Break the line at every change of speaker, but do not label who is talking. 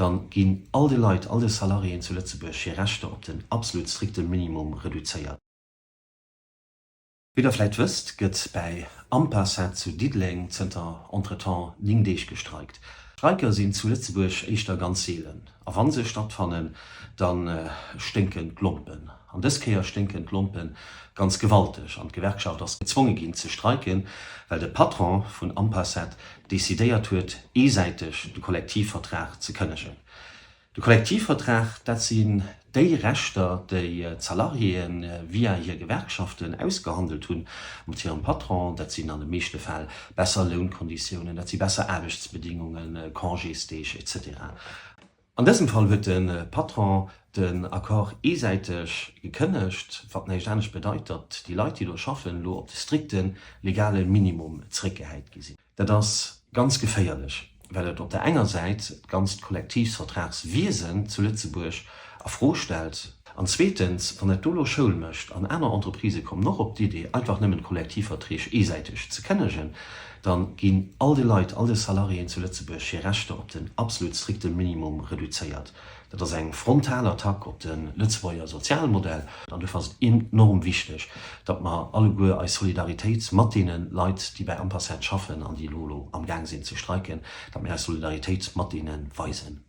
Dann ginn all de Leit, all de Salariéen zu Lëtzebuerg hir Rechter op den absolut strikte Minimum reduzéiert. Wéi der vläit wësst, gëtt bäi Ampacet zu Diddeleng zënter entretemps 9 Deeg gestreikt. Streiker sinn zu Lëtzebuerg éischter ganz seelen, a wann se stattfannen, da sténken d'Lompen. An dës Kéier sténken d'Lompen ganz gewalteg an d'Gewerkschaft ass gezwonge ginn ze streiken, well de Patron vun Ampacet decidéiert huet, eesäiteg de Kollektivvertrag ze kënnegen. De Kollektivvertrag, dat sinn déi Rechter, déi d'Salariéen via hir Gewerkschaften ausgehandelt hunn mat hirem Patron. Dat sinn an de meeschte Fäll besser Lounkonditiounen, dat si besser Aarbechtsbedingungen, Congésdeeg, etc. An dësem Fall huet de Patron den Accord eesäiteg gekënnegt, wat näischt anescht bedeit, datt déi Leit, déi do schaffen, elo op de strikte legale Minimum zeréckgehäit gi sinn. Dat ass ganz geféierlech, well et op der enger Säit d'ganzt Kollektivsvertragswiesen zu Lëtzebuerg a Fro stellt, an zweetens, wann dat do elo Schoul mécht an aner Entreprisë kommen och op d'Idee, einfach nëmmen d'Kollektivverträg eesäiteg ze kënnegen, da ginn all de Leit, all de Salariéen zu Lëtzebuerg hir Rechter op den absolut strikte Minimum reduzéiert. Dat ass eng frontal Attack op de Lëtzebuerger Sozialmodell. An dofir ass et enorm wichteg, datt mer alleguer eis Solidaritéit mat deene Leit, déi bäi Ampacet schaffen an déi elo elo amgaang sinn ze streiken, datt mir eis Solidaritéit mat deene weisen.